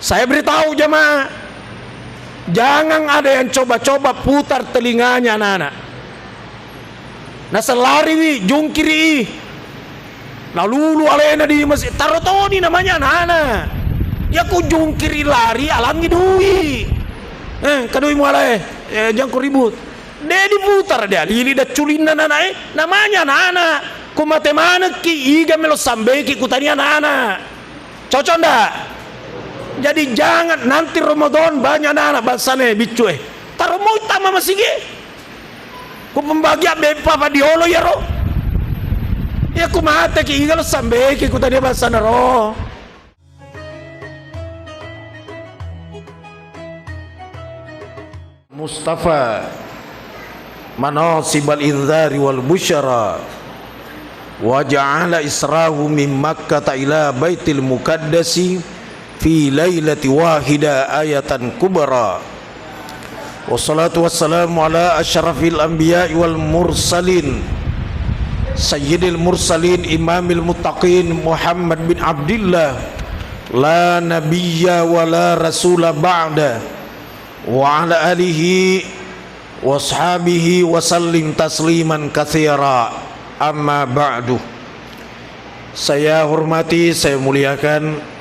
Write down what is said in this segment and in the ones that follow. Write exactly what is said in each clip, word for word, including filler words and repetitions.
Saya beritahu jamaah, jangan ada yang coba-coba putar telinganya anak-anak. Nasellariwi, jungkiri. Nalulu alena di masjid, taro toni namanya anak-anak. Ya ku jungkiri lari, alangi dui. Eh, kadui mualae, eh, jangko ribut. De diputar, de alili dacculinna anak-anak, eh. Namanya anak-anak. Ku mate manekki, iga melo sambeki kutani anak-anak. Cocok ndak? Jadi jangan nanti Ramadan banyak anak-anak bangsana biccu eh. Taro mau tama masigi. Ku pembagia beppa padiolo yaro. Ya ku mate ki igalo sambeki ku tadi bangsana ro. Mustafa manasibal inzari wal busyara wa ja'ala israhu min Makkata ila Baitil Mukaddasi fi lailati wahida ayatan kubra. Wassalatu wassalamu ala asyrafil anbiya'i wal mursalin, sayyidil mursalin, imamil muttaqin, Muhammad bin Abdillah, la nabiyya wa la rasula ba'da, wa ala alihi wa ashabihi wa sallim tasliman katsira. Amma ba'du. Saya hormati, saya muliakan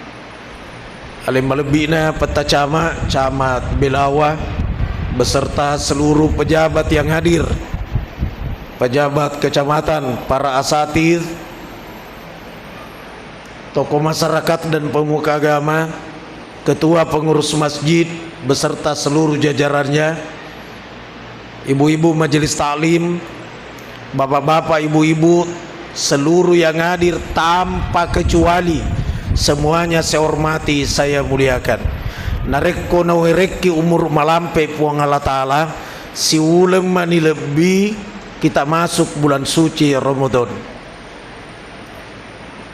alem malebbi'na Petta Camat, Camat Belawa, beserta seluruh pejabat yang hadir, pejabat kecamatan, para asatidz, tokoh masyarakat dan pemuka agama, ketua pengurus masjid beserta seluruh jajarannya, ibu-ibu majelis taklim, bapak-bapak, ibu-ibu, seluruh yang hadir tanpa kecuali, semuanya saya hormati, saya muliakan. Narekko nawerekki umur malampe Puang Allah Ta'ala, siuleng mani lebbi kita masuk bulan suci Ramadan.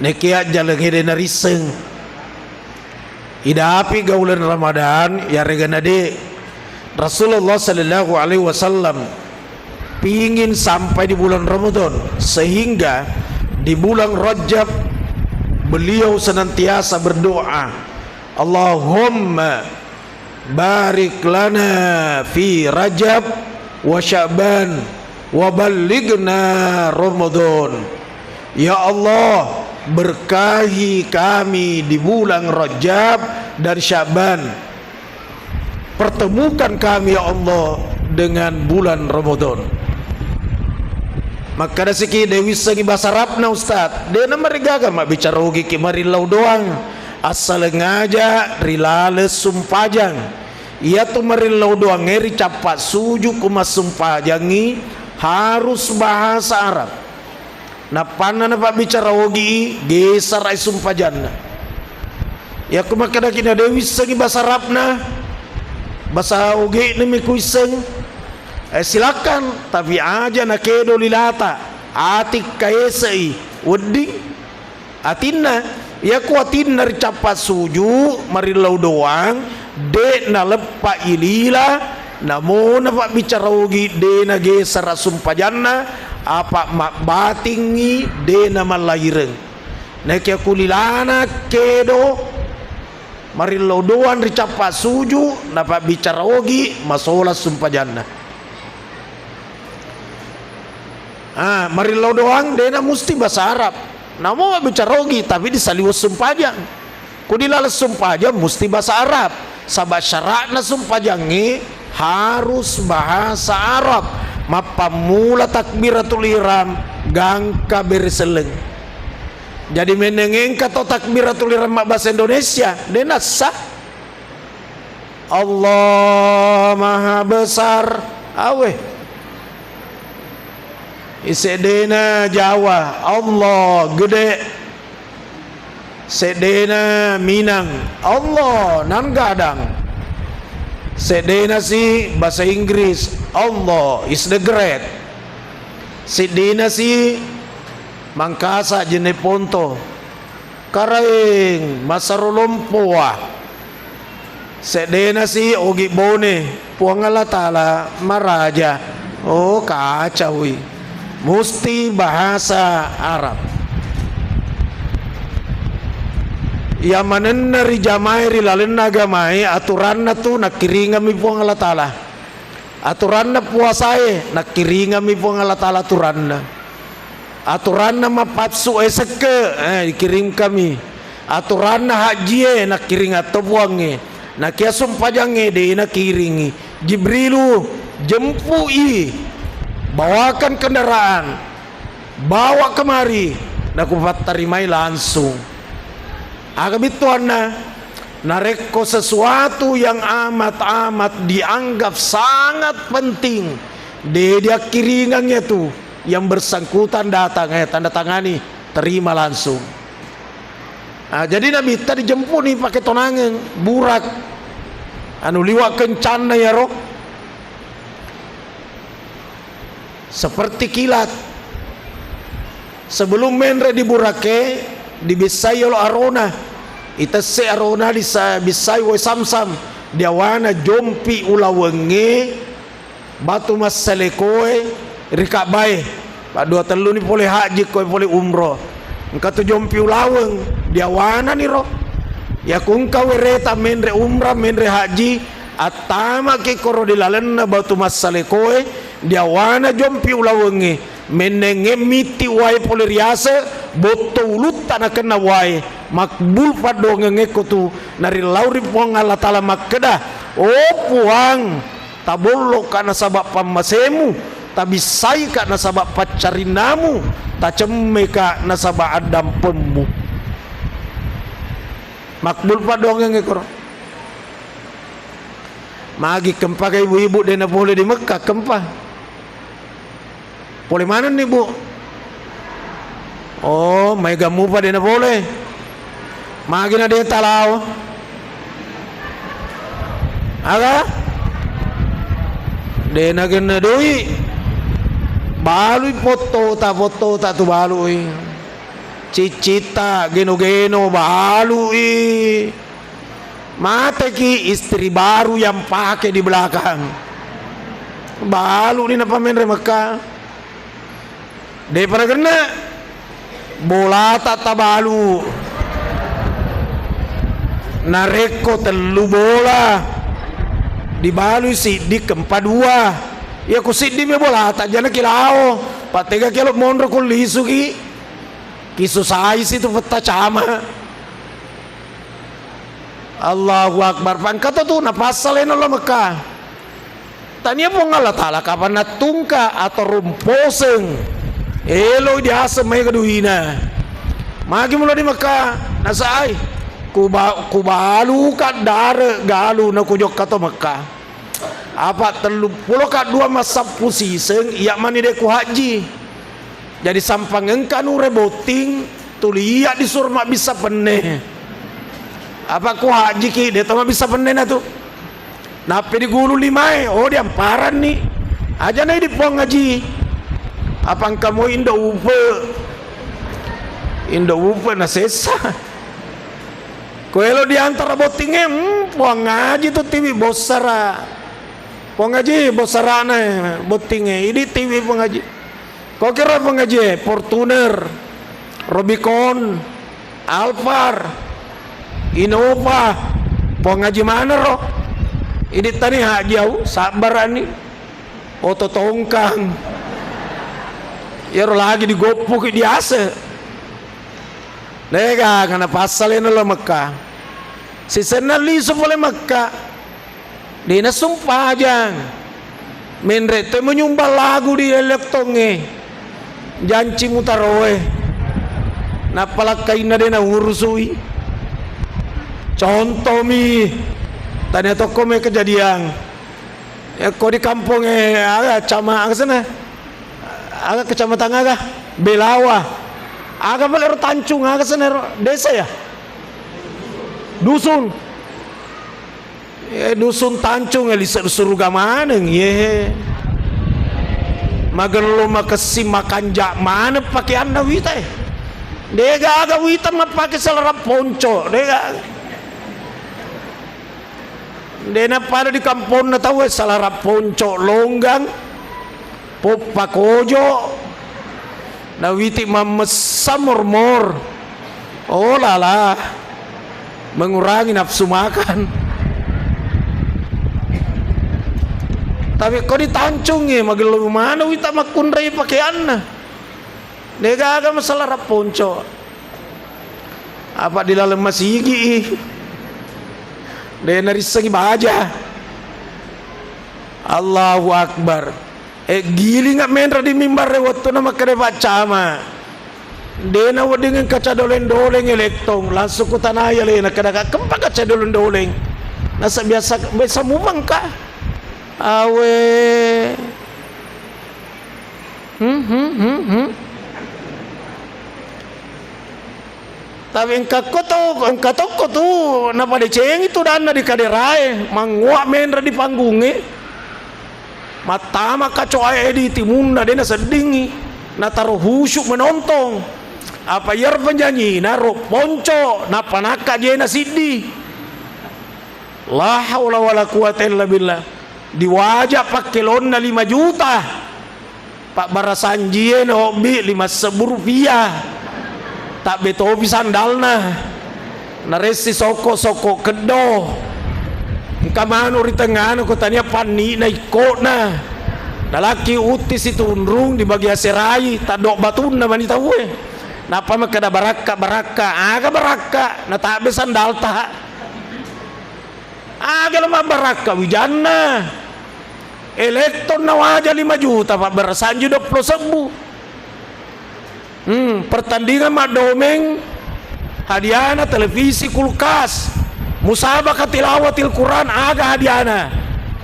Nekia jaleng ede narisseng. Idapi gauleng Ramadan, yarega nade. Rasulullah sallallahu alaihi wasallam pingin sampai di bulan Ramadan, sehingga di bulan Rajab beliau senantiasa berdoa, Allahumma barik lana fi Rajab wa Sya'ban wa ballighna Ramadan. Ya Allah, berkahi kami di bulan Rajab dan Sya'ban. Pertemukan kami, ya Allah, dengan bulan Ramadan. Makkadasiki, de wissengi basa Arabna, Ustaz. De namarigaga mabbicara ogiki marillau doang. Assaleng aja ri laleng sumpajang. Iyatu marillau doangnge ri cappa suju ku massumpajangngi harus bahasa Arab. Nappanna napabbicara ogi, gesarai sumpajanna. Yakku makkedaki na de wissengi basa Arabna, basa ogi'na mi kuisseng, eh, silakan, tapi aja nakedo lilata, atikka esei wedding. Atinna, yakku atinna ri cappa suju, marillau doang, de naleppa ilila, namo napabbicara ogi, de nagesara sumpajanna, apa mabbatingngi, de namallahireng. Naekia kulilana kedo, marillau doang ri cappa suju, napabbicara ogi, masola sumpajanna. Ah, marillau doang, dena musti bahasa Arab. Namo mabbicara ogi, tapi disaliweng sumpajang. Ku di laleng sumpajang musti bahasa Arab. Saba syaratna sumpajangnge harus bahasa Arab. Mappammula takbiratul ihram, gangka bere selleng. Jadi menengengka to takbiratul ihram mabbahasa Indonesia, dena sah. Allah Maha Besar. Awe. Iseddena Jawa, Allah gede. Seddena Minang, Allah nan gadang. Seddena si bahasa Inggris, Allah is the great. Seddena si Mangkasa Jeneponto. Karaeng, masaro lompoa. Seddena si ogi Bone, Puang Allah Ta'ala maraja. Oh, kacawi. Musti bahasa Arab. Iya manenna rijamae ri lalenna agamae, aturanna tu nakkiringemmi Puang Allah Taala. Aturanna puasae, nakkiringemmi Puang Allah Taala aturanna. Aturanna mappassu e sekke, eh, dikirimkami. Aturanna hajjie, nakkiring atto Puangnge. Nakia sumpajangnge, de nakiringi. Jibrilu, jempui, bawakan kendaraan, bawa kemari, nakupattarimai langsung. Aga bittuanna? Narekko sesuatu yang amat-amat dianggap sangat penting, de diakkiringang iyatu yang bersangkutan datang, eh, tanda tangani, terima langsung. Ah, jadi Nabitta dijempuni pake tonangeng, burak. Anu liwa kencanna iyaro. Seperti kilat. Sebelum menre di burake, dibissai yolo arona. Itesse arona disa-, bissai wae Samsam. Diawana jompi ulawengnge, batu massalekoe ri Ka'bae. Paddua telluni pole haji, koe pole umroh. Engka tu jompi ulaweng, diawananiro. Yakungka wereta menre umrah, menre haji, attamaki koro di lalenna batu massalekoe, diawana jompi ulawengnge, mennengnge mitti wae pole riase, botto ulutta nakenna wae, makbul paddoangengngekko tu, narillau ri Puang Allah Taala makkeda, "Oh Puang, tabolloka nasaba pammasemu, tabissaika nasaba paccarinnamu, tacemmeka nasaba addampemmu." Makbul paddoangengngekko ro. Magi kempaka ibu-ibu de napole di Mekka, kempa. Pole manenni, Bu? Oh, maega mupa de napole. Magi na de talao. Aga? De nagenna doi. Balui fottota, fottota tu balui. Ciccitta, geno-geno, balui. Mateki istri baru yang pake di belakang. Baluni napamenre Mekka. Depa nagenna bolata tabalu. Narekko tellu bola dibalui siddi, kempa dua. Iya ku siddi mi bolata, jana kilao. Pattega kelo monro kullisuki. Kisusai situ petta cama. Allahu Akbar. Pangkato tu napassalena lo Mekka. Tania Puang Allah Taala kapang nattungka atau rumposeng. Elo diaseng maega duina. Magi mulo di Mekka, nasai. Kuba-, kubaluka dare galu nakujokka to Mekka. Apa telluppulo kaddua massappu siseng, iya mani de ku haji. Jadi sampang engka nure botting, tuli iya disuro mabbissa penne. Apa ku hajiki, de to mabbissa penne na tu. Nappe digulu limae, oh diamparanni. Aja na idi Puang Haji. Apa engka mo indo upe. Indo upe na sessa. Ko elo diantara bottingnge, hmm, Puang Haji tu tiwi bossara. Puang Haji, bossarana, eh, bottingnge. Idi tiwi Puang Haji. Ko kira Puang Haji, eh, Fortuner, Rubicon, Alphard, Innova, Puang Haji manero. Idi tani haji au, sabbarani. Oto tongkang. Iyaro lagi digoppuki diase. Dega kana passalena lo Mekka. Sisenna lisu pole Mekka. Dena sumpajang. Menre to menyumbang lagu di elektongnge. Janci mutaroe. Napalakkainna dena urusui. Contoh mi. Tania tokko me kejadian. Yakko di kampongnge aga cama aga sana. Aga kecamatan aga? Belawa. Aga pale ro Tancung aga sana ro desa ya? Dusun. Eh, dusun Tancung, eh, lise suruga maneng, ye. Magello makessing makanja maneng pakeanna wita, eh. Degaga wita mappake salara ponco, degaga. Dena pada di kamponna tau, eh, salara ponco longgang. Poppa kojo, nawiti mammessa mormor. Oh lala. mengurangi nafsu makan. Tapi ko ditancungi, magello maneng wita makkunrai pakeanna. Degaga masalah rapponco. Apa di laleng masigi i. De narissengi baja. Allahu Akbar. E, gilinga menre di mimbar e, wettuna makkeda Pak Camat. De nawedding engka cadoleng-doleng e lettong, langsung kutanai alena, kedaka kempaka cadoleng-doleng. Nasa biasa, biasa mupangka. Awe. Hmm, hmm, hmm, hmm. Tapi engka ko to, engka tokko tu napadecengi tudanna di kaderae, mangngoa menre di panggungnge. Mattama kacoae di timunna, de naseddingi. Nataro khusyuk menontong. Apa iyaro penjanyina ro ponco, nappa nakka jena siddi. La haula wala quwata illa billah. Diwaja pakkelonna lima juta. Pabbarasanjie na hobbi lima sebbu rupiah. Tabbe topi sandalna. Naressi sokko-sokko keddo. Engka manu ri tengngana ko tania panni'na ikkona. Nalakki utti situnrung di bagi aserai, taddo batunna mani tauwe. Nappa makkeda, "Barakka, barakka." Aga barakka? Natabbe sandalta. Aga lo mabbarakka wijanna. Elektron nawaja lima juta, pabbarasanji duappulo sebbu. Hmm, pertandingan maddomeng, hadiana televisi, kulkas. Musabaka tilawatil Quran, aga hadiana?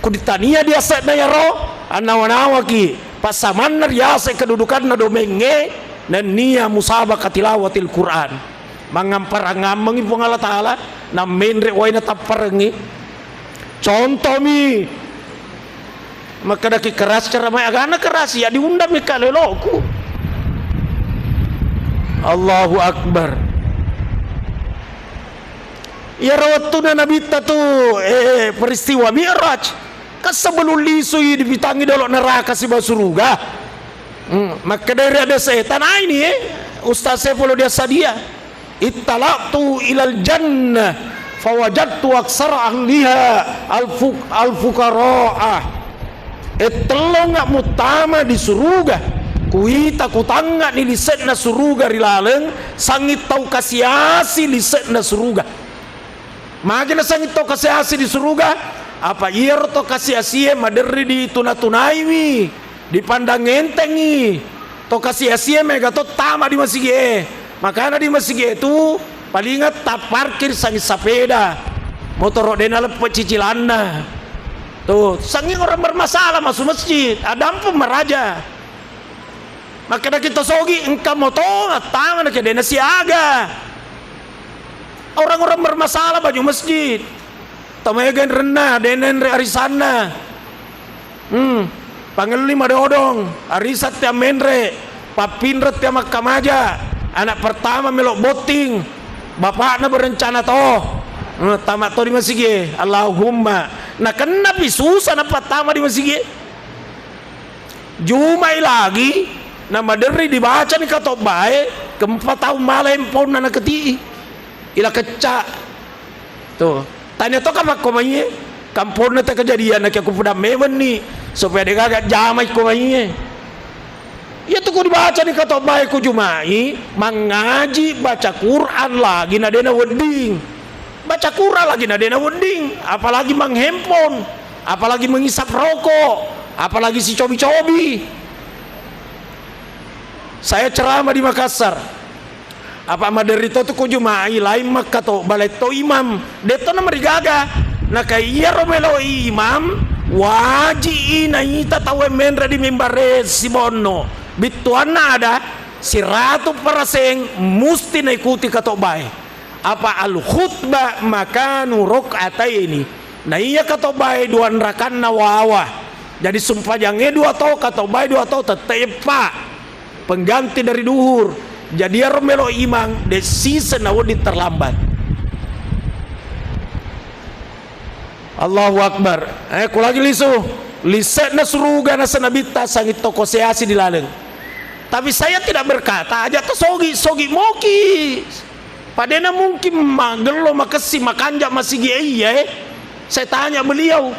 Ku ditania di ase'na yaro, annawa-nawaki. Passamanna riase kedudukanna domengnge, nennia musabaka tilawatil Quran. Mangamparang-ammengi Puang Allah Ta'ala, nammenre wae natapparengngi. Contomi, makkedaki keras ceramah, agana keras, ya diundang mika leloku. Allahu Akbar. Iyaro wettuna Nabitta tu, eh, peristiwa Mi'raj. Kan sebelum lisui dipitangi dolo neraka siba suruga. Hmm, makkedai ri ada setan, "Ah, ini, eh, Ustaz Saiful dia sadia. Ittala'tu ilal jannah, fawajadtu aksara ahliha al-fu-, al-fuqara'ah." E, tellonga muttama di suruga. Kuita kutangngani lise'na suruga ri laleng, sangit tau kasi-asi lise'na suruga. Magi nasengngi to kasi-asi di suruga? Apa iyaro to kasi-asie maderri dituna-tunaiwi, dipandang entengngi. To kasi-asie mega to tama di masigie. Makana di masigie tu palinga tapparkir sangi sapeda. Motoro de naleppe cicilanna. Tuh, sangi orang bermasalah masuk masjid, adampeng maraja. Makkedaki to sogi, engka moto, tama na kedena siaga. Orang-orang bermasalah baju masjid. Tamaega enrenna, de nenre arisanna. Hmm, pangelli madodong, arisan tia menre, pappinreng tia makkamaja, anak pertama melo botting, bapakna berencana to. Hmm, tama to di masigie, Allahumma. Nakennapi susah napattama di masigie. Jumai lagi, namaderri dibacani katobbae, kempa tau mala emponna naketi'i. Ila kecca. Tuh, tania to kapakko maie, kamponna te kejadian naki aku pedang memenni, supaya de gaga jamai ko maie. Iya tu ku dibacani katobbae ku jumai, mangaji baca Quran lagi na dena wedding. Baca Quran lagi na dena wedding, apalagi manghandphone, apalagi mengisap rokok, apalagi sicobi-cobi. Saya ceramah di Makassar. Apa maderri to tu ku jumai, lain makka to, balai to imam, de to namarigaga. Naka iyaro melo imam, waji i naita tau menre di mimbare sibonno. Bittuanna ada, siratu peraseng musti naikuti katobbae. Apa al-khutbah makanu rok'ataini. Na iya katobbae dua rakanna wawa. Jadi sumpajangnge dua to, katobbae dua to, tette eppa. Pengganti dari duhur. Jadi iyaro melo imang, de siseng nawedding terlambat. Allahu Akbar. Eh, kulagi lisu. Lise'na suruga nasa nabitta sangit toko seasi di laleng. Tapi saya tidak berkata, aja to sogi, sogi moki. Padena mungkin magello makessi makanja masigi e iya e. Saya tanya beliau,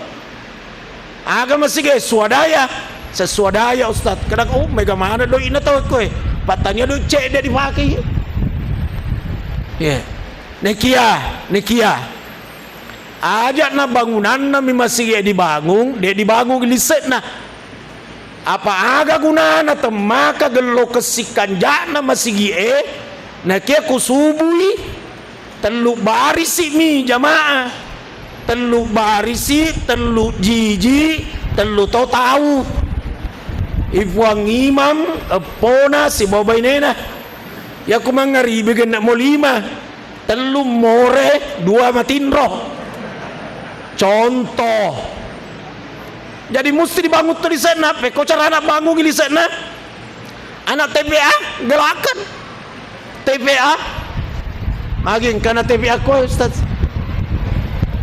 aga masigi e? Swadaya. Saya swadaya, Ustaz. Kadang, oh, mega mana doi na tau koe. Pattania doi cedde dipake. Ya. Nekia, nekia. Aja na bangunanna mi masigi e dibangung, de dibangung lise'na. Apa aga gunana temmaka gello kessi kanja'na masigi e, nakia kusubui tellu barisi mi jamaah, tellu barisi, tellu jiji, tellu to tau. Ipuang imam, eppona, sibawa bainena. Yaku mangaribi genna mo lima. Tellu more, dua matinro. Contoh. Jadi musti dibangun tu lise'na, pekko carana bangungi lise'na? Anak T P A, galakan. T P A. Magi engkana T P A ko, Ustaz?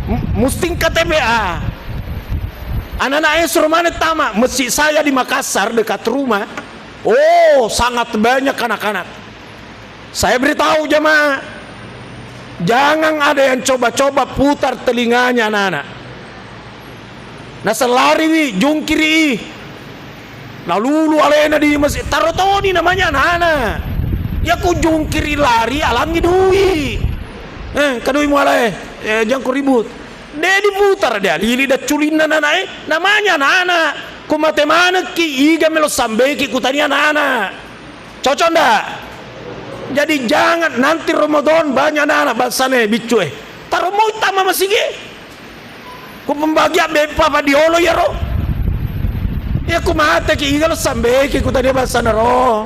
M-, musti engka T P A. Anak-anak e suruh mana tama? Masjid saya di Makassar, dekat rumah. Oh, sangat banyak anak-anak. Saya beritahu jamaah, jangan ada yang coba-coba putar telinganya anak-anak. Nasellariwi, jungkiri. Nalulu alena di masjid, taro toni namanya anak-anak. Ya ku jungkiri lari, alangi dui. Eh, kadui muala e, eh, jangko ribut. De diputar, de alili dacculinna anak-anak e, namanya anak-anak. Ku mate manekki, iga melo sambeki kutania anak-anak. Cocok ndak? Jadi jangan nanti Ramadan banyak anak-anak bangsana e, biccu e. Taro moi tama masigi e. Ku pembagian beppa padiolo iyaro. Ya ku mateki, iga lo sambeki kutania bangsana ro.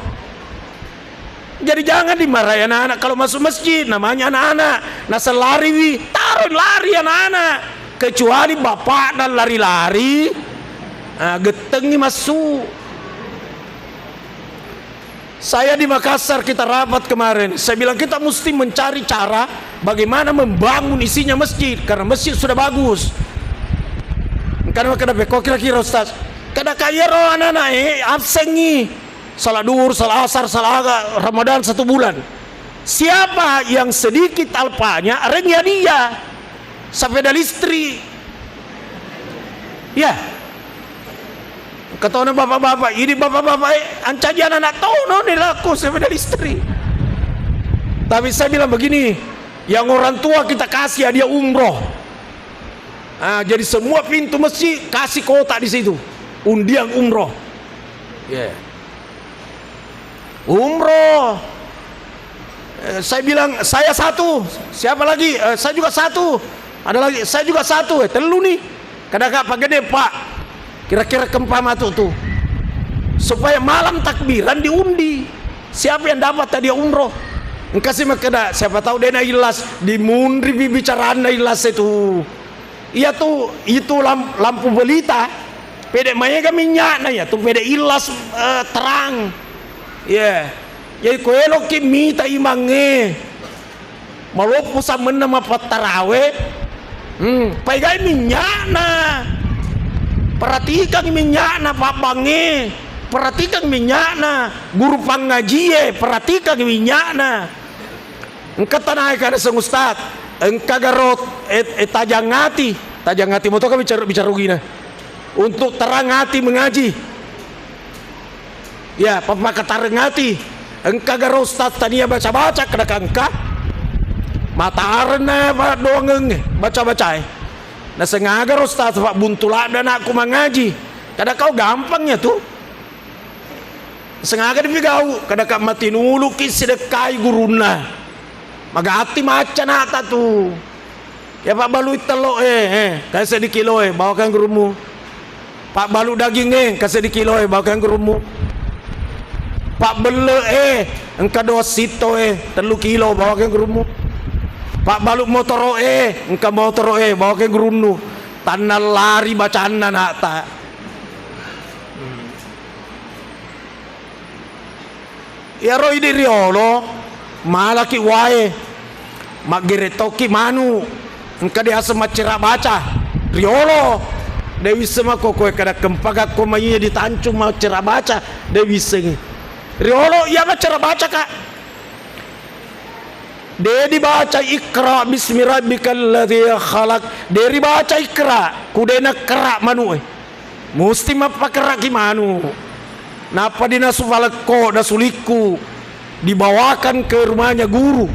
Jadi jangan dimarahi anak-anak kalau masuk masjid, namanya anak-anak. Nasellariwi, taro lari anak-anak. Kecuali bapakna lari-lari, ah, gettengi masuk. Saya di Makassar, kita rapat kemarin. Saya bilang, "Kita mesti mencari cara bagaimana membangun isinya masjid, karena masjid sudah bagus." Karena kada beko kira-kira, Ustaz. Kada kaya ro anak-anak, eh, absengi. Salat duhur, salat asar, salat aga, Ramadan satu bulan. Siapa yang sedikit alpanya, arengi hadiah. Sepeda listrik. Ya. Katona bapak-bapak, ini bapak-bapak, eh, ancaji anak-anak tono nih laku sepeda listrik. Tapi saya bilang begini, yang orang tua kita kasih hadiah umroh. Ah, jadi semua pintu masjid kasih kotak di situ. Undian umroh. Ya. Umroh. Eh, saya bilang, "Saya satu." Siapa lagi? "Eh, saya juga satu." Ada lagi, "Saya juga satu." Eh, tellu nih. Kada ka pagede, Pak. Kira-kira kempa matu tu. Supaya malam takbiran diundi. Siapa yang dapat hadiah umroh? Engka si makkeda, siapa tahu dena ilas, dimunri bibicaranna ilas itu. Iya tu, itu lam-, lampu belita. Pede maega minyakna, iya tu pede ilas, eh, terang. Iya. Jadi ko eloki mita imangnge. Maloppo samenna mapattarawe. Hmm, paegai minyakna. Perhatikan minyakna pabbangnge. Perhatikan minyakna guru pangngajie, perhatikan minyakna. Engka tanae kada seng ustaz. Engka garo, eh, eh, tajang ati. Tajang ati motoka bicara, bicara ugina. Untuk terang hati mengaji. Ya, pemakatareng ati. Engka garo ustaz tania baca-baca, kada kangka. Matarenna paddoangeng baca-bacae. Nasengaga ro ustaz, Pak, buntu ladda anakku mangaji. Kada kau gampang ya tu. Sengaga dipigau, kada ka matinuluki sidekkai gurunna. Magatti macca nata tu. Ya pabbalui tello e, eh, kasedi kilo e, bawakan gurummu. Pabbalu daging e, kasedi kilo e, bawakan gurummu. Pabbelle e, engka dua sito e, tellu kilo, bawakan gurummu. Pabbalu motoro e, engka motoro e, bawakan gurunnu. Tanna lari bacanna nata. Iyaro idi riolo, malaki wae, maggere tokki manu, engka diaseng maccera baca. Riolo, de wisseng mako koe kada kempaka ko maiye ditancung maccera baca, de wissengi. Riolo, iya maccera baca, Kak. De dibaca iqra bismi rabbikal ladzi khalaq. De ribaca iqra, ku de nakkera manu'e. Musti mappakerraki manu. Nappa dinasu palekko, nasulikku, dibawakan ke rumahnya guru.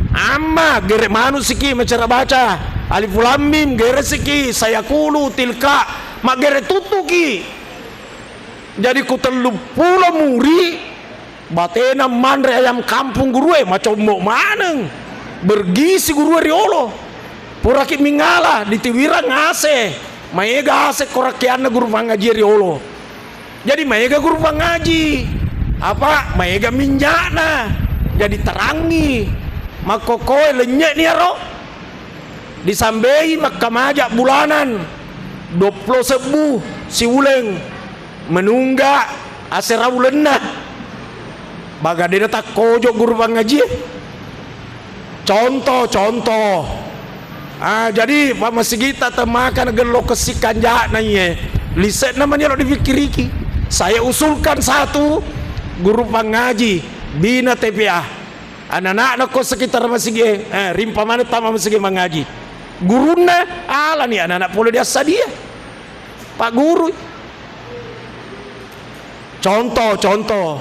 Amma, gere manu siki macara baca. Alif lam mim, gere siki, sayakulu, tilka, maggere tuttuki. Jadi ku telluppulo muri, batena manre ayam kampung gurue, macommo maneng. Bergizi gurue riolo. Puraki mingala, ditiwirang ase. Maega ase korakkeanna guru pangaji riolo. Jadi maega guru pangaji. Apa? Maega minyakna. Jadi terangi. Makkokoe lenyek ni aro. Disambei makkamaja bulanan, duappulo sebbu siuleng, menungga asera ulenna. Baga de natakkojo guru pangaji. Contoh, contoh. Ah, jadi Pak Masigita temaka nagello kessi kanjana iye. Lisekna mani lo dipikkiriki. Saya usulkan satu guru pangaji bina T P A. Anak-anak ko sekitar masigi, eh, rimpa maneng tama masigi mangaji. Gurunna alani anak-anak pole diassadia. Pak guru. Contoh, contoh.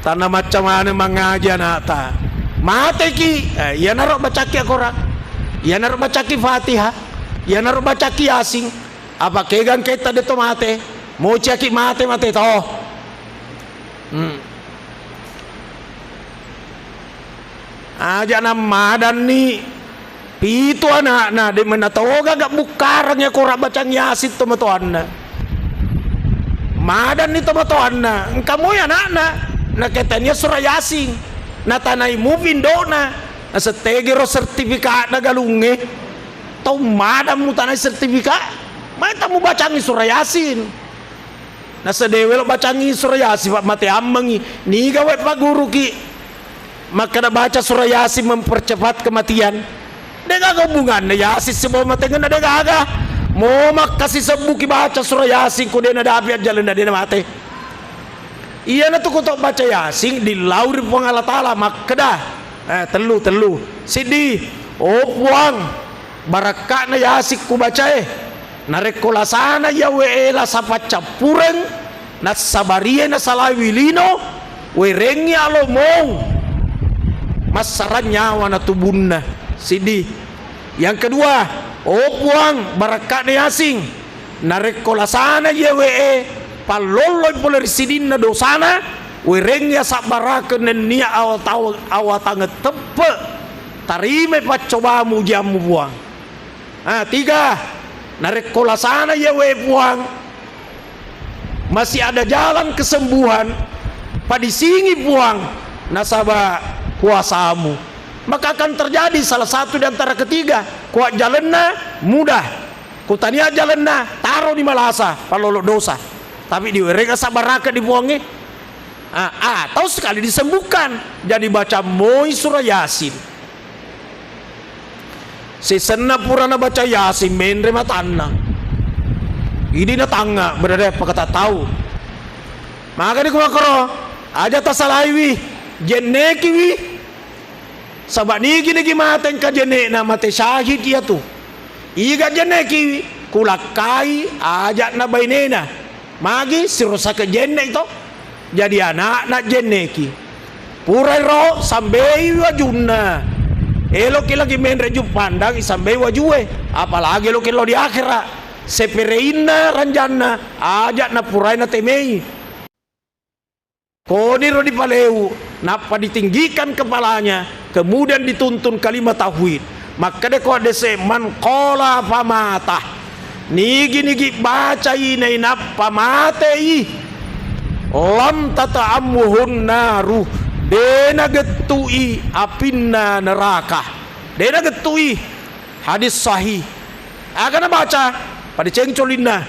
Tanna macca maneng mangaji anakta. Mateki, eh, iyanaro bacakki Al-Quran. Iyanaro bacakki Fatihah. Iyanaro bacakki Yasin. Apa kega engketa de to mate? Mociaki mate, mate to. Hmm. Aja nammadanni pitu anakna, de menatoga ga bukkarang ya kora bacang Yasin to matoanna. Madanni to matoanna, engka moi anakna, naketania surah Yasin, natanai mupi indokna, nasettegero sertifikatna galungnge. Tau madang mutanai sertifikat, mai tamu bacangi surah Yasin. Nasedewe lo bacangi surah Yasin, Pak, mate ammengi. Niga we paguruki? Makkeda baca surah Yasin mempercepat kematian. Degaga hubunganna Yasin sibawa matengenna, degaga. Mo makkasi sebbuki baca surah Yasin, ko dena dapi ajjalenna, dena mate. Iyana tu ko to baca Yasin, dillauri Puang Allah Taala makkeda, eh, tellu, tellu. Siddi, oh Puang, barakka'na Yasin kubacae. Narekko lasana iya we'e lasa paccappureng, nassabarie nasalaiwi lino, werengngi alomong, massarang nyawa na tubunna. Siddi. Yang kedua, oh Puang, barakka'na Yasin, narekko lasana iya we'e pallolloi pole ri sidinna dosana, werengngi asabbarakeng nennia awatau-, awatangeng teppe, tarimai paccobamu ujiammu Puang. Ah, tiga, narekko lasana iya we Puang, masih ada jalan kesembuhan, padisingi Puang, nasaba kuasamu. Maka akan terjadi salah satu di antara ketiga, kuat jalanna mudah, kutania jalanna taro di malasa, palolo dosa. Tapi diwereng asabbarakeng di Puangnge. Ah, atau sekali disembuhkan, jadi baca moi surah Yasin. Sisenna purana baca Yasin, menre matanna. Idi natangnga, berada pakata tau. Makani kumakoro, aja tasalaiwi, jennekiwi. Saba nigi-nigi mate engka jennekna, mate syahid iyatu. Iga jennekiwi, kulakkai aja'na bainena. Magi sirosake jenne to. Jadi ana'na jenneki. Purairo sambei wajunna. Eloki lagi menre juppandang, isambei wajue. Apalagi eloki lo di akhera. Sepereinna ranjanna, aja'na purai natemei. Koniro dipaleu, nappa ditinggikan kepalanya, kemudian dituntun kalimat tauhid. Makkeda ko dese, "Man qala famata." Nigi-nigi bacai nainappa matei. Lam tata'ammuhun naru. De nagettui apinna neraka. De nagettui. Hadis sahih. Aga nabaca? Pada cengcolinna.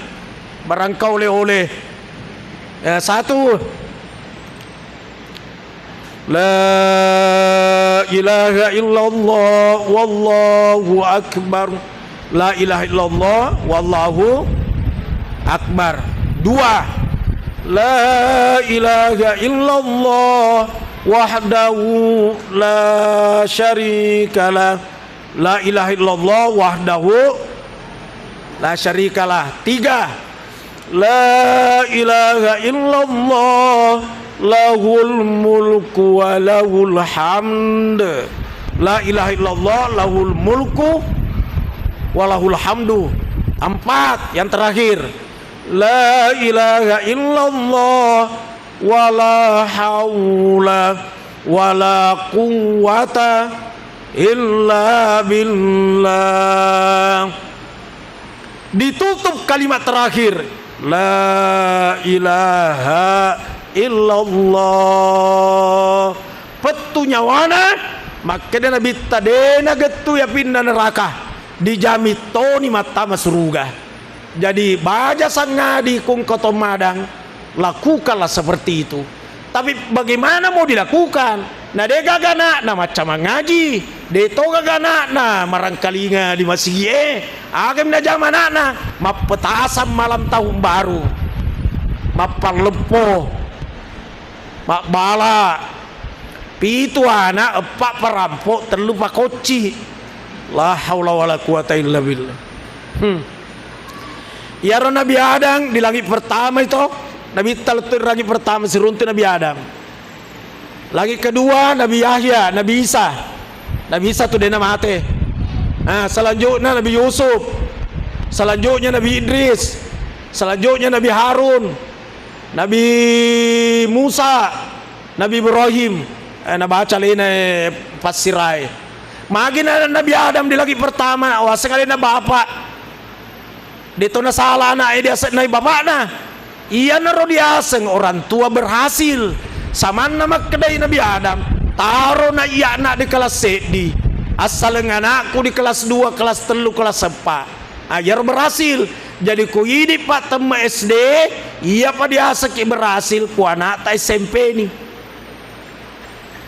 Barangka oleh-oleh. Eh, satu. La ilaha illallah wallahu akbar. La ilaha illallah wallahu akbar. Dua. La ilaha illallah wahdahu la syarikalah. La ilaha illallah wahdahu la syarikalah. Tiga. La ilaha illallah lahul mulku wa lahul hamd. La ilaha illallah lahul mulku wa lahul hamdu. Empat, yang terakhir. La ilaha illallah wala haula wala quwwata illa billah. Ditutup kalimat terakhir, la ilaha illallah. Pettu nyawana, makkeda Nabitta, de nagettu yapinna neraka, dijami toni mattama suruga. Jadi, baja sangadi kungko to madang, lakukanlah seperti itu. Tapi bagaimana mau dilakukan? Na de gaga anakna macca mangaji, de to gaga anakna marangkalinga di masigi e. Agami najama anakna? Mappetasang malam tahun baru, mappalleppo, mabbala, pitu anak, eppa parampo, tellu pakocci. La haula wala quwata illa billah. Hmm. Iyaro Nabi Adam di langit pertama itu, Nabitta lettu di langit pertama, siruntu Nabi Adam. Langit kedua Nabi Yahya, Nabi Isa. Nabi Isa tu dena mate. Nah, selanjutnya Nabi Yusuf. Selanjutnya Nabi Idris. Selanjutnya Nabi Harun. Nabi Musa, Nabi Ibrahim, eh, nabaca alena, eh, passirae. Magi na Nabi Adam di langit pertama, waseng alena bapa. De to nasala ana'e diasengnai bapakna. Iyanaro diaseng orang tua berhasil. Samanna makkedai Nabi Adam, taro na iya anak di kelas seddi, assaleng anakku di kelas dua, kelas tellu, kelas eppa. Ah, iyaro berhasil. Jadi, ku idi pa temme S D, iyapa diasengki berhasil, ku anakta S M P ni.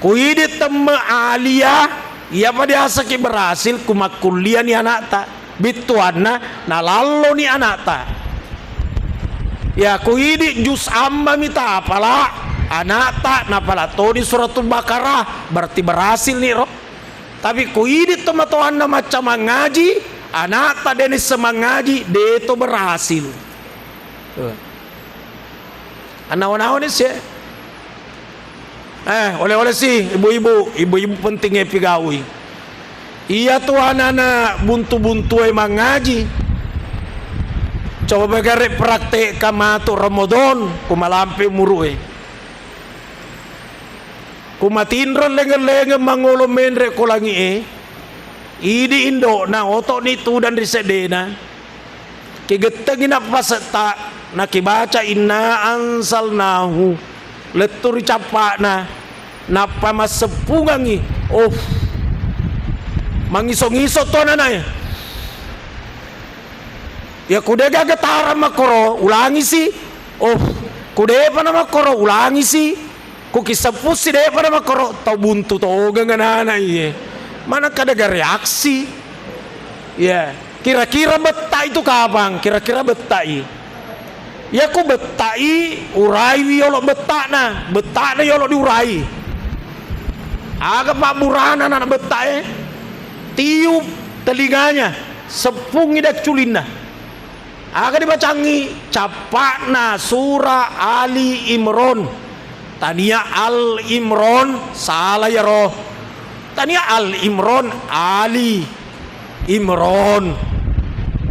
Ku idi temme aliyah, iyapa diasengki berhasil, ku makkuliah ni anakta. Bittuanna, nalallo ni anakta. Ya, ku idi juz amma mi tapala, anakta napala toni suratul Baqarah, berarti berhasil ni ro. Tapi ku idi tomatoanna macca mangaji, anakta de nisseng mangaji, de to berhasil. Tuh. Anawa-nawa ni sie. Eh, oleh-oleh si ibu-ibu, ibu-ibu penting e pigaui. Iya tu anana buntu-buntu e mangaji. Coba gare praktek kamatu Ramadan, ku malampe umuru e. Ku matinro lengeng-lengeng mangolo menre ko langi e, idi indo'na oto'ni tudang ri seddena. Kigettengi nappasetta, nakibaca inna anzalnahu, lettu ri cappa'na, nappa masseppungangi. Oh, mangiso-ngiso to ananae. Ya ku de gaga tarang makkoro, ulangisi. Oh, ku depa na makkoro, ulangisi. Ku kiseppusi depa na makkoro, tau buntu togeng anana iye. Mana kada ga reaksi? Ya, kira-kira betta itu kapang? Kira-kira bettai? Ya ku bettai, uraiwi yolo bettana, bettana yolo diurai. Aga pabburana anak bettae? Tiup telinganya, seppungi dacculinna. Aga dibacangngi? Cappa'na sura Ali Imron. Tania Al Imron, sala iyaro. Tania Al Imron, Ali Imron.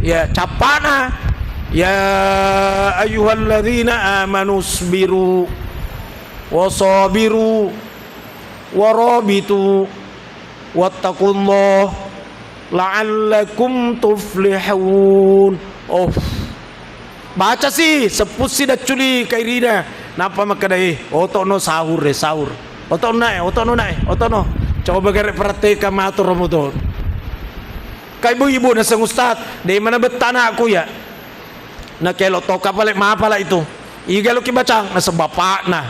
Ya, cappa'na, ya ayyuhalladzina amanu sbiru wasabiru warabitu wattaqullah la'allakum tuflihun. Oh. Baca si, seppusi dacculi kairina. Nappa makkeda, eh, oto'no sahur, eh, sahur. Oto'no nae, oto'no nae, oto'no. Coba gare praktek kamatu Ramadan. Ka ibu-ibu naseng ustaz, de mana betta anakku ya. Nakelo toka pale mapala itu. Iga lo kibacang, naseng bapakna.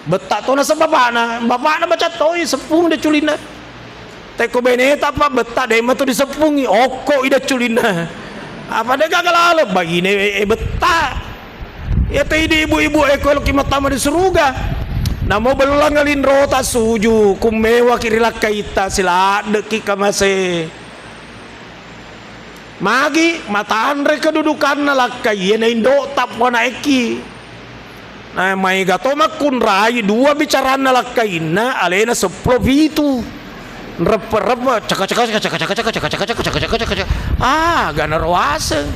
Betta to naseng bapakna, bapakna baca toi seppung dacculinna. Teko beneta pa betta de matu diseppungi, okko i dacculinna. Apa de gaga lalo, bagine e betta. Iya te idi ibu-ibu e ko eloki mattama di suruga. Namo bellang linrota suju, kummewaki ri lakkaitta, siladdeki kamase. Magi matanre kedudukanna lakkai, iye na indo'ta puanaekki. Na maega to makkunrai dua bicaranna lakkainna, alena seppulo pitu. Nreppe-reppe, caka-caka, caka-caka. Ah, gana roaseng.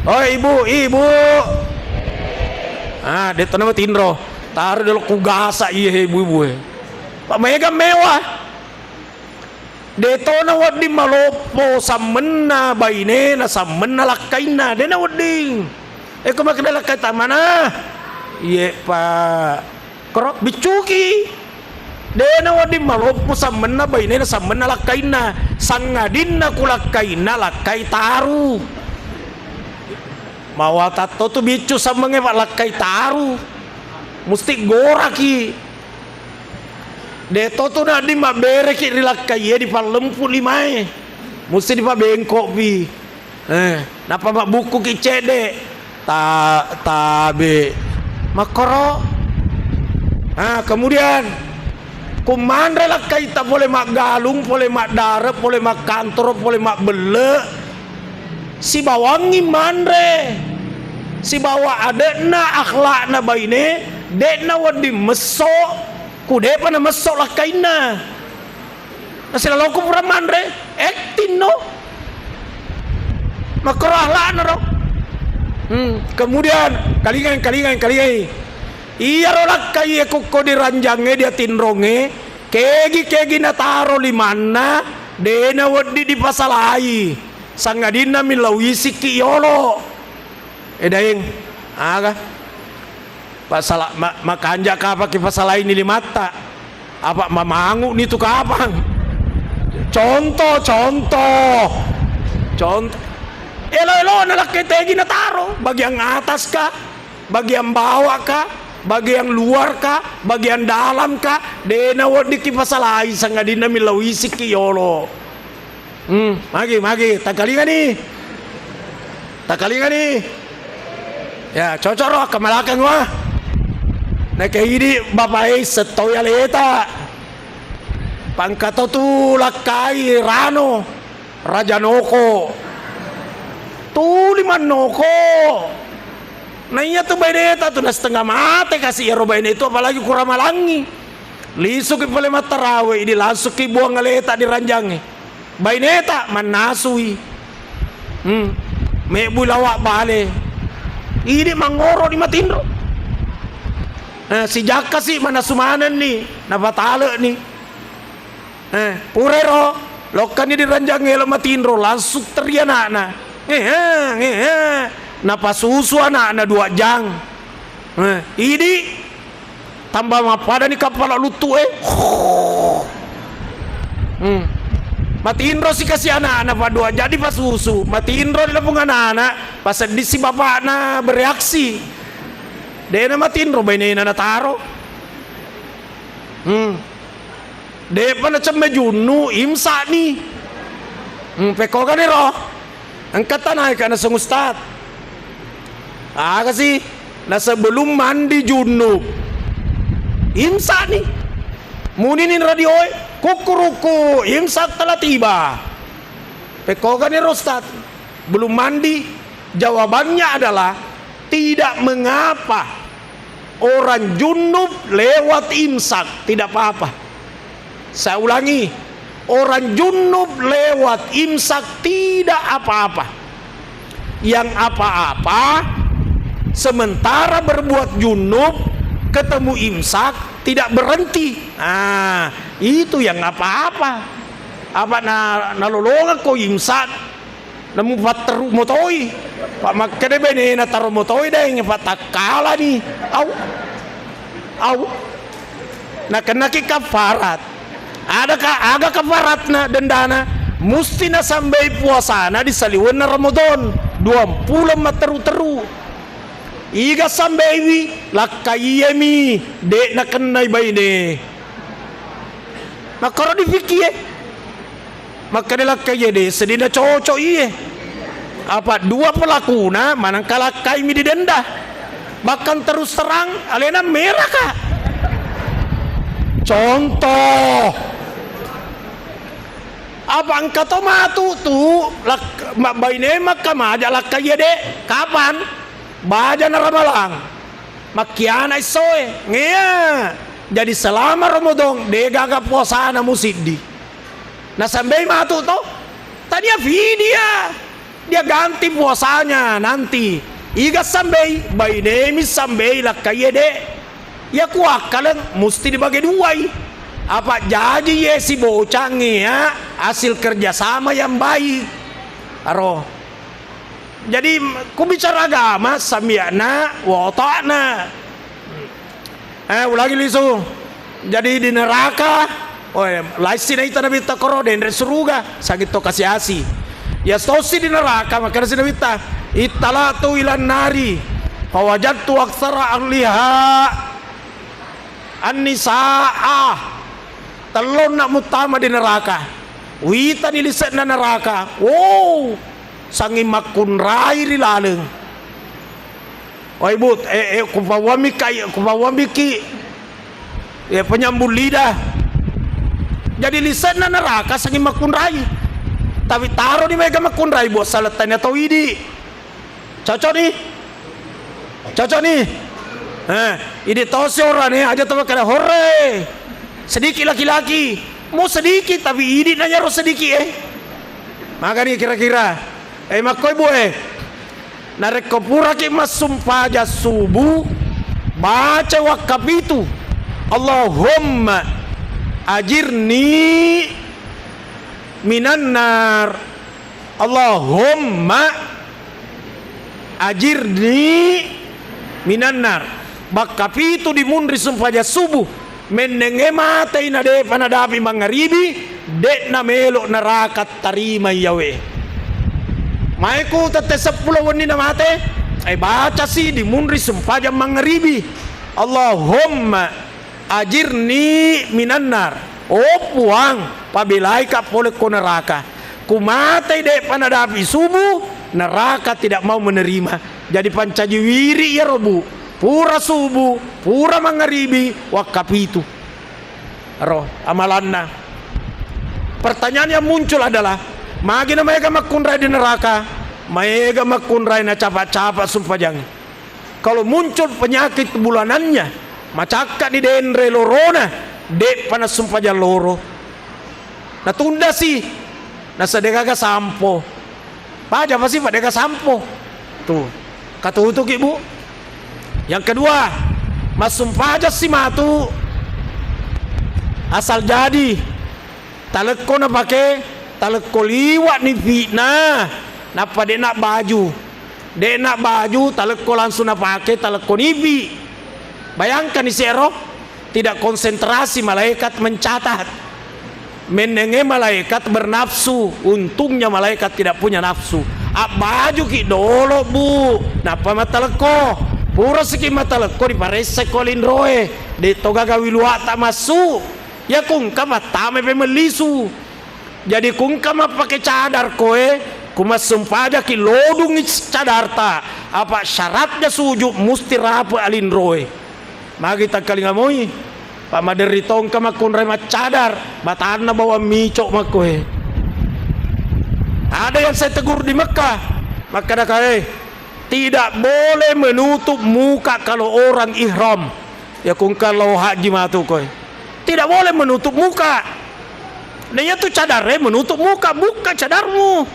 Oi, ibu, ibu. Ah, de' to namatinro. Taro dolo kugasa iye ibu-ibu e. Pak maega mewah. De' to nawedding maloppo sammenna bainena, sammenna lakkainna, de' nawedding. Eko makkeda lakkai tamana, iye, Pak. Koro biccuki. De' nawedding maloppo sammenna bainena, sammenna lakkainna. Sangadinna ku lakkainna, lakkai taru. Mawatang to tu biccu sammengnge, Pak, lakkai taru. Musti goraki. De' to tu nadding mabbereki ri lakkaie dipallempu limae. Musti dipabengkopi. Eh, nappa mabbukkuki cedde. Ta-, tabe. Makkoro. Ah, kemudian ku manre lakkaita pole maggalung, pole maddare, pole makkantoro, pole mabbelle, sibawangngi manre. Sibawa ade'na, akhlakna baine, de'na wedding messo, ku de'pa namesso lakkainna. Nasilaloko pura manre, acting no. Makkoro akhlakna ro. Hmm, kemudian, kalingai, kalingai, kalingai. Iyaro lakkai e kokko diranjangnge, diatinrongnge, kegi-kegi nataro limanna, de'na wedding dipasalai. Sangadinna millau isikki yolo. Eh, Daeng, aga? Pasala-, ma-, makanja kapang kipasalaini limatta. Apa mamangu'ni tu kapang? Contoh, contoh. Contoh. Elo-elona lakkai tegi nataro, bagian atas ka, bagian bawah ka, bagian luar ka, bagian dalam ka, de'na wedding kipasalai sangadinna millau isikki yolo. Hmm, magi, magi, takkalingani. Takkalingani. Ya, cocok ro, akkamalakeng wa. Nakaidi bapak e settoi aleta. Pangkato tu lakkai Rano, Raja Noko. Tuli mannoko. Na iya tu baineta tu na setengah mate kasi iyaro baine tu, apalagi kuramalangi. Lisuki pole mattarawe, idi langsungki buang aleta diranjangnge. Baineta mannasui. Hmm. Mebbui lawa bale. Idi mangngoro di matinro. Eh, sijakka si manasu manenni, napataleni. Eh, purero, lokkanni diranjang elo matinro, langsung teri anakna. Ngehe, ngehe. Napasusu anakna dua jang. Eh, idi Tambah mappadani kappala luttu e. Hmm. Matinro si kasi anakna padua jadi pasusu. Matinro di lapung anakna, pasedding si bapakna bereaksi. De'na matinro bainena nataro. Hmm. De'pa nacemme junnu, imsa'ni. Hmm, pekkogani ro. Engka tanaika naseng ustad. Aga si? Na sebelum mandi junub. Imsa'ni. Munini radioe, kukkuruku, imsak telah tiba. Pekkogani ro ustad. Belum mandi. Jawabannya adalah tidak mengapa. Orang junub lewat imsak, tidak apa-apa. Saya ulangi, orang junub lewat imsak tidak apa-apa. Yang apa-apa, sementara berbuat junub, ketemu imsak, tidak berhenti. Nah, itu yang apa-apa. Apa na, nalolongekko imsak, Namu patteru motoi. Pak makkeda benena taro motoi deng, Pak takkalani. Au. Au. Nakennaki kafarat. Ada ka, aga kafaratna dendana? Musti nasambei puasana di saliwenna Ramadan, duampulo matteru-teru. Iga sambeiwi, lakkaiyemi, de nakennai baine. Makkoro difikkie. Makkeda lakkai iye de seddi nacocok iye. Apa dua pelakuna manengka lakkaimi didenda. Bahkan terus terang, alena merah, Kak. Contoh. Apa engka to matu tu lak-, ma-, baine makkamaja lakkaie de'. Kapan? Baja na Ramalang. Makkiana essoe. Ngea. Jadi selama Ramadan, de' gaga puasana musiddi. Nasambei matu to. Tania fidia. Dia ganti puasanya nanti. Iga sambei, bainemi sambei lakkaie de'. Iya kuakkaleng musti dibage duai. Apa jaji ye sibocangnge ya hasil kerjasama yang baik. Aro. Jadi ku bicara agama, sami'na wa ata'na. Eh, ulangi lisu. Jadi di neraka, oh, eh, laissi naita Nabitta koro, denre suruga, sanging to kasi-asi. Ya stosi di neraka, makkedasi Nabitta, "Ittala'tu ilan nari, fawajadtu aktsara ahliha an-nisa'a." Tellonna muttama di neraka. Witani lise'na neraka. Wow, sanging makkunrai ri laleng. Oi, Bu, eh, eh, kupawwammi kai-, kupawwammiki, eh, penyambung lidah. Jadi lise'na neraka sanging makkunrai. Tapi taroni maega makkunrai, Bu, salettani atau idi. Cocok ni? Cocok ni? Eh, idi tosi orane aja to makkeda, "Horre." Sedikit laki-laki. Mau sedikit, tapi idi na yaro sedikit, eh. Magani kira-kira. Eh, makkoi, Bu, eh. Narekko puraki massumpajang subuh, baca wakkapitu, "Allahumma ajirni minan nar. Allahumma ajirni minan nar." Bakkapitu dimunri sumpajang subuh. Mennengnge matei na de'pa nadapi mangngaribi, de'na melo neraka tarimai yawe. Maeku tette seppulo wenni na mate, eh, bacasi dimunri sumpajang mangngaribi, "Allahumma ajirni minan nar." Oh Puang, pabelaika pole ko neraka. Kumatei de'pa nadapi subuh, neraka tidak mau menerima. Jadi pancaji wiri iyaro, Bu. Pura subuh, pura mangngaribi, wakkapitu. Ro, amalanna. Pertanyaan yang muncul adalah, magi na maega makkunrai di neraka? Maega makkunrai na capa-capa sumpajang. Kalau muncul penyakit bulanannya, macakka ni denre lorona, de'pa na sumpajang loro. Natundasi, nasa degaga sampo. Paja pasti pada ka sampo. Tuh, katutuki, Bu. Yang kedua, massumpajang si matu asal jadi talekko napake, talekko liwa ni fitnah, nappa de'na baju. De'na baju, talekko langsung napake, talekko nipi. Bayangkan isi ero. Tidak konsentrasi malaikat mencatat. Mennenge malaikat bernafsu, untungnya malaikat tidak punya nafsu. Abbajuki dolo, Bu, nappa matalekko. Purasiki matalekko, diparessai ko linroe. De' to gaga wiluata massu. Ya kungka mattama pe mellisu. Jadi kungka mappake cadar koe, kumassumpajaki lodungi cadarta, apa syaratnya sujud musti rape alinroe. Magi takkalinga moi, pa maderri tongka makkunrai maccadar, batanna bawang micok makkoe. Ada yang saya tegur di Mekah, makkada kae, tidak boleh menutup muka kalau orang ihram. Ya kungka lao haji matu koe. Tidak boleh menutup muka. Na iyatu cadarre menutup muka, buka cadarmu.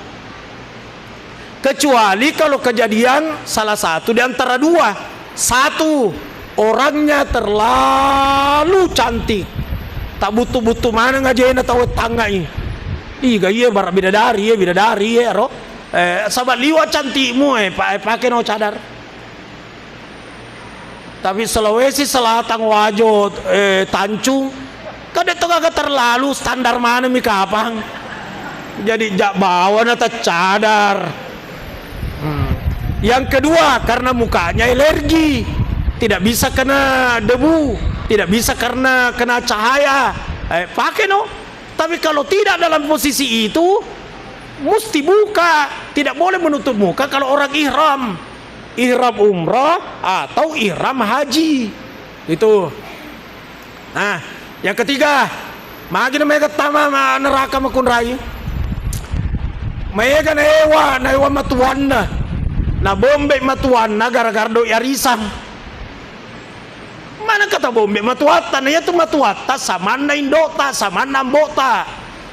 Kecuali kalau kejadian salah satu di antara dua. Satu, orangnya terlalu cantik. Tak butuh-butuh mana ngajena tau tangai. Iga iye bara bidadari, iye bidadari, iye ro. Eh, saba liwa cantikmu, eh, pa-, eh, pake no cadar. Tapi Sulawesi Selatan, Wajo, eh, Tancung, kan de' to gaga terlalu, standar maneng mi kapang. Jadi jak bawa na taccadar. Hmm. Yang kedua, karena mukanya alergi, tidak bisa kena debu, tidak bisa karena kena cahaya. Eh, pakai no. Tapi kalau tidak dalam posisi itu, mesti buka. Tidak boleh menutup muka kalau orang ihram. Ihram umrah atau ihram haji. Itu. Nah, yang ketiga, magi na maega tama ma-, neraka makunrai. Maega naewa, naewa matuanna. Nabombe matuanna gara-gara doi arisan. Manengka tabombe matuatta, na iyatu matuatta samanna indo'ta, samanna ambo'ta.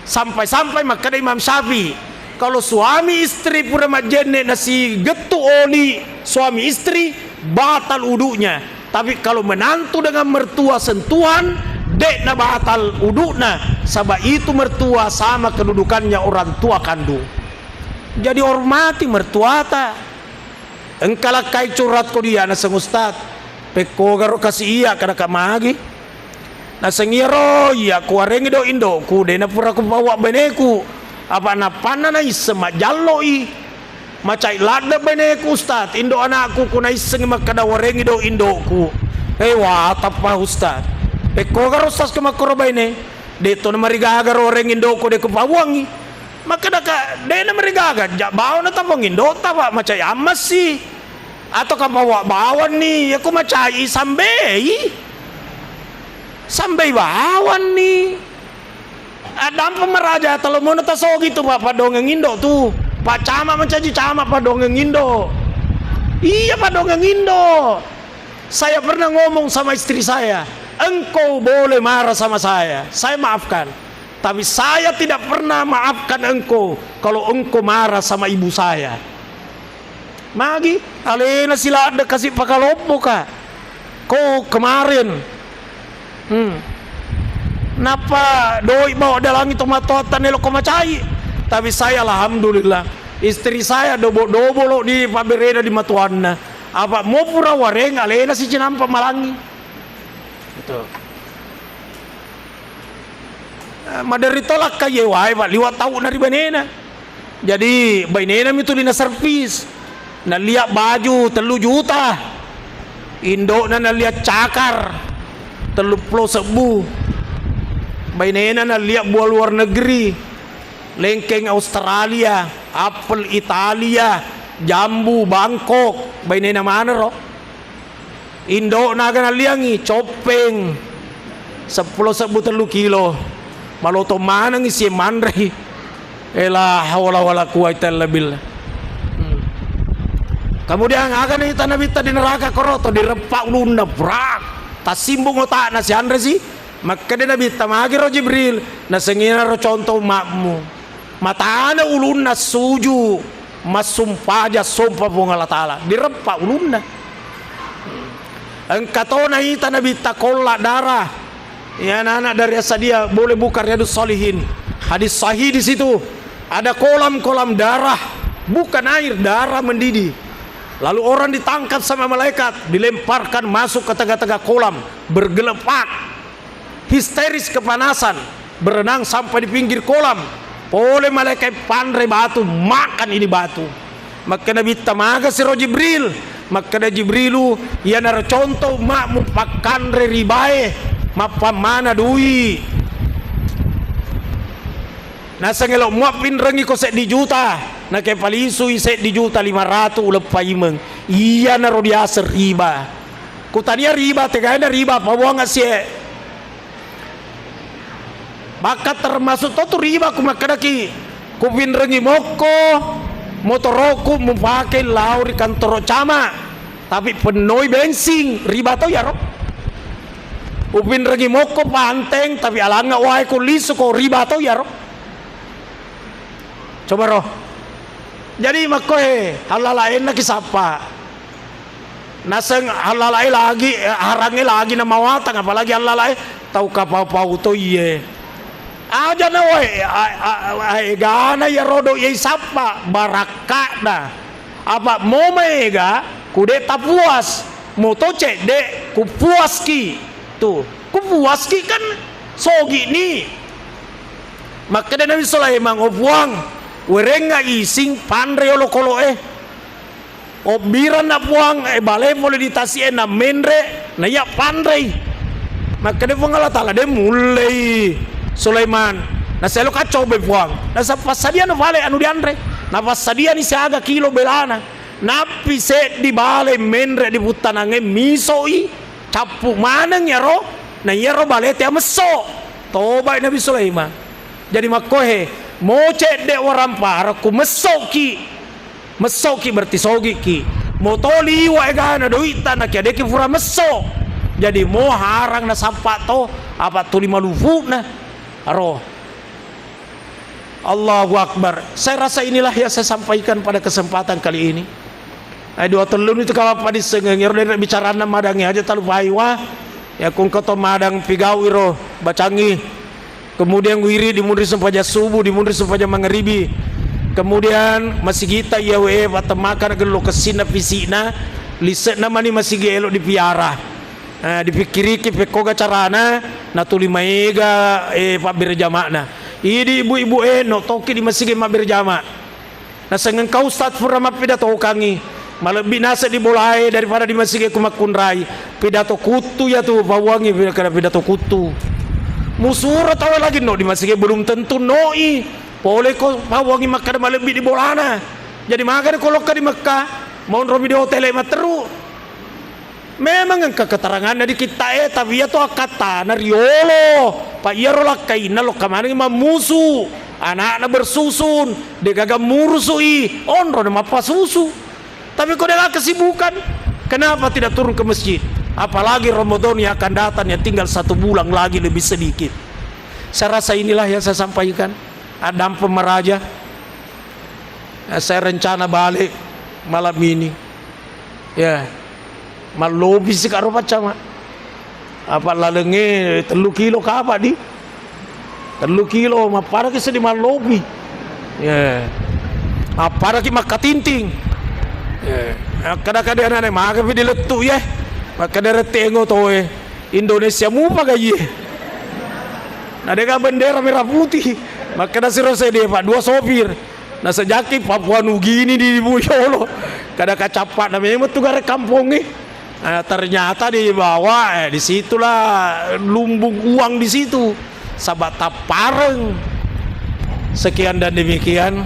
Sampai-sampai makkeda Imam Syafi'i, kalau suami istri pura majjenne nasigettu oli suami istri, batal wudunya. Tapi kalau menantu dengan mertua sentuhan, de'na batal wudu'na, saba itu mertua sama kedudukannya orang tua kandung. Jadi hormati mertuata. Engka lakkai curhat ko dia naseng ustad, pekkogaro kasi iya kada ka magi. Naseng iyaro iya kuwarengi do indoku, de napura kupawwa baineku. Apa nappanna naisseng majjallo i. Macai ladde baineku ustad, indo anakku ku naissengi makkeda warengi do indoku. Eh, watappa ustad. Pekkogaro ustad ke makkoro baine. De to namarigaga ro warengi indoku de kupawwangi. Makkedaka, "De'na marigaga, ja bawana tapong indo'ta, Pak, macai ammessi. Atau kapawa bawanni, yako macai sambei. Sambei bawanni." Adampa maraja talo mono tasogi tu, Pak, padongeng indo tu. Pak Camat mancaji camat padongeng indo. Iya, padongeng indo. Saya pernah ngomong sama istri saya, "Engkau boleh marah sama saya, saya maafkan. Tapi saya tidak pernah maafkan engkau kalau engkau marah sama ibu saya." Magi, alena siladde kasi pakaloppo ka. Ko kemarin. Hmm. Nappa doi bawa dalangi to matoatta nelo ko macai. Tapi saya alhamdulillah, istri saya dobo-dobo lo di pabereda di matoanna. Apa mo pura wareng alena si cinampa malangi. Betul. Eh, maderri to lakkai wae, Pak, liwa tau na ri bainena. Jadi, bainena mi tuli na servis. Nallia baju tellu juta. Indo'na nallia cakar tellu puluh sebbu. Bainena nallia buah luar negeri. Lengkeng Australia, apel Italia, jambu Bangkok. Bainena maneng ro. Indo'na aga nalliangngi, coppeng, seppulo sebbu tellu kilo. Maloto manengngi sie manrei. Eh, la haula wala quwata illa billah. Hmm. Kemudian, aga naita Nabitta di neraka koroto, direppa ulunna, brak. Tassimbung otakna, sianre si. Makkeda Nabitta, "Magiro Jibril?" "Nasengngi ro contoh umma'mu. Matane ulunna suju, massumpaja sompa Puang Allah Ta'ala, direppa ulunna." Engka to naita Nabitta kolla darah. Ya, anak-anak dari Asadia boleh buka Riyadus Shalihin. Hadis sahih di situ. Ada kolam-kolam darah, bukan air, darah mendidih. Lalu orang ditangkap sama malaikat, dilemparkan masuk ke tengah-tengah kolam, bergelepak. Histeris kepanasan, berenang sampai di pinggir kolam. Pole malaikat panre batu, makan ini batu. Makkeda Nabitta, "Maga siro Jibril?" Makkeda Jibrilu, "Iyanaro contoh umma'mu pakkanre ribae, mappammana dui. Naseng elo muappinrengi ko seddi juta, nakepalisui seddi juta lima ratu uleppaimeng. Iyanaro diaseng riba." Kutania riba, tegaena riba, pabuang asie. Bahkan termasuk to tu riba, ku makkedaki, kupinrengi mokko motoroku mupake lao ri kantoro cama, tapi pennoi bensin, riba to iyaro. Upinrengi mokko panteng, tapi alangnga wae ku lisu ko, riba to iyaro. Coba ro. Jadi makkoe, hallalaenna ki sappa. Naseng hallalae lagi, eh, harangnge lagi namawatang, apalagi hallalae tau kapau-pau to iye. Aja na wae, a-, a-, a-, egana iyaro do iye sappa, barakka'na. Apa mo maega, ku de tapuas, mo to cedde, ku puaski. Tu, ku puaski kan sogi ni. Makkeda Nabi Sulaiman, "O Puang, werengnga ising panre olokolo'e." Obbiranna Puang, e, bale pole di tasi'e na menre, na iya panrei. Makkeda Puang Allah Ta'ala, "De mullei Sulaiman." Naselo kaccobe Puang. Nasa passadiano pale anu dianre. Napassadiani siaga kilo belana. Nappi seddi bale menre di puttanangnge misoi, cappu maneng iyaro, na iyaro bale tea messo. Tobai Nabi Sulaiman. Jadi makkohe, mo cedde warampara ku messoki. Messoki berarti sogiki. Mo to liwa egana doitta na kiadeki pura messo. Jadi mo harang na sappa to, apa tuli malufuna. Aro. Allahu Akbar. Saya rasa inilah yang saya sampaikan pada kesempatan kali ini. Ai dua tellun itu kalau pada sengeng ero dari bicarana madangi aja talu paiwa. Ya kung keto madang pigau iro bacangi. Kemudian wiri di munri sempajang subuh, di munri sempajang mangaribi. Kemudian masigita iya we patemakan gello kessinna fisina, lisekna mani masigi elo dipiara. Eh, dipikkiriki pekkoga carana natuli maega, eh, pabbere jama'na. Idi ibu-ibu e, no tokki di masigi mabbere jama'. Nasengeng kau ustaz pura mappidatokangi. Malebbi naseng di bolae daripada di masigi ku makkunrai. Pidato kuttu ya tu, pawangi kada pidato kuttu. Musuro tawe lagi no di masigi belum tentu noi. Pole ko pawangi makkada malebbi di bolana. Jadi magari ko lokka di Mekka, monromi di hotele matteru. Memang engka keteranganna di kitta e, tapi iya to akkattana riolo. Pa iyaro lakkainna lokka manengi mammusu, anakna bersusun, degaga murusu'i, onrona mappasusu. Tapi ko degaga kesibukan, kenapa tidak turun ke masjid? Apalagi Ramadan yang akan datang yang tinggal satu bulan lagi lebih sedikit. Saya rasa inilah yang saya sampaikan. Addampeng maraja. Nah, saya rencana balik malam ini. Ya. Mallopi sika ro paccama. Apa lalengnge tellu kilo kapa di? Tellu kilo, mapparaki seddi mallopi. Ya. Apparaki makkatinting. Ya. Kada-kada anane magapi dilettu ya. Makkada rettengo toe. Indonesia mupa gaji. Nadega bendera merah putih. Makkada siro seddi, Pak, dua sopir. Nasejaki Papua Nugini di Bujolo. Kada kacappa na memang tu gare kampongnge. Eh, ternyata dibawa, eh, disitulah lumbung uang di situ. Saba tappareng. Sekian dan demikian.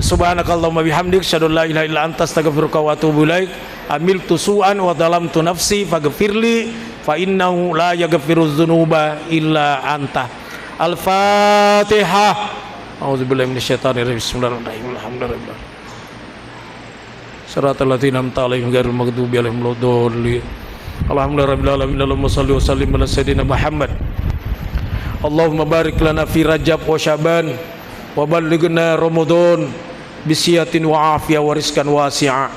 Subhanakallahumma bihamdik, asyhadu an la ilaha illa anta, astaghfiruka wa atubu ilaik. Amiltu su'an wa zalamtu nafsi faghfirli fa innahu la yaghfirudz dzunuba illa anta. Al-Fatihah. A'udzubillahi minasyaitonirrajim. Bismillahirrahmanirrahim. Alhamdulillah. Siratal ladzina an'amta 'alaihim ghairil maghdubi 'alaihim waladdallin. Alhamdulillahirabbil alamin. Allahumma shalli wa sallim ala sayyidina Muhammad. Allahumma barik lana fi Rajab wa Syaban wa ballighna Ramadan bi sihatin wa afiyah wa rizqan wasi'a.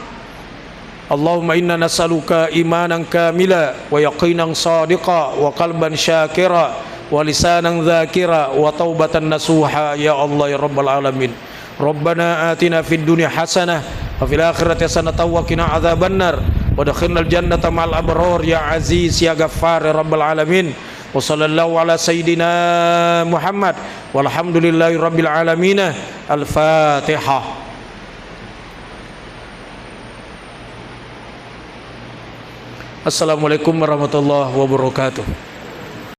Allahumma inna nas'aluka imanan kamila wa yaqinan sadiqa wa qalban syakira wa lisanan dzakira wa taubatan nasuha, ya Allah, ya Rabbal alamin. Rabbana atina fid dunya hasanah wa fil akhirati hasanatan wa qina adzabannar wa adkhilnal jannata ma'al abrar, ya Aziz, ya Ghaffar, ya Rabbal alamin. Wa sallallahu ala sayyidina Muhammad walhamdulillahi rabbil alamin. Al-Fatihah. Assalamualaikum warahmatullahi wabarakatuh.